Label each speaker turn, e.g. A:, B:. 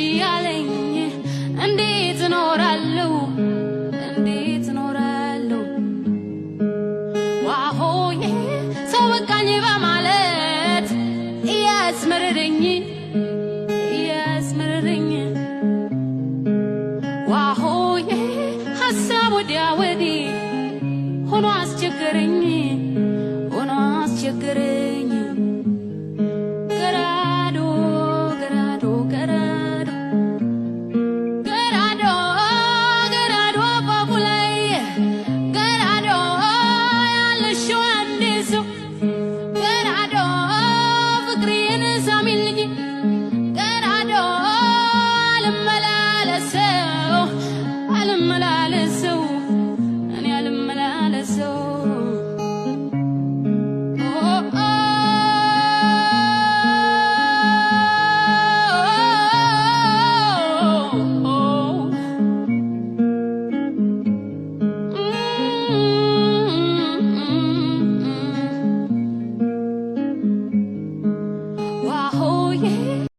A: እያለኝ እንዴት እኖራለሁ? እንዴት እኖራለሁ? ዋሆዬ ሰው በቃኝ በማለት እያስመረረኝ፣ እያስመረረኝ፣ ዋሆዬ ሀሳብ ወዲያ ወዲህ ሆኖ አስቸገረኝ።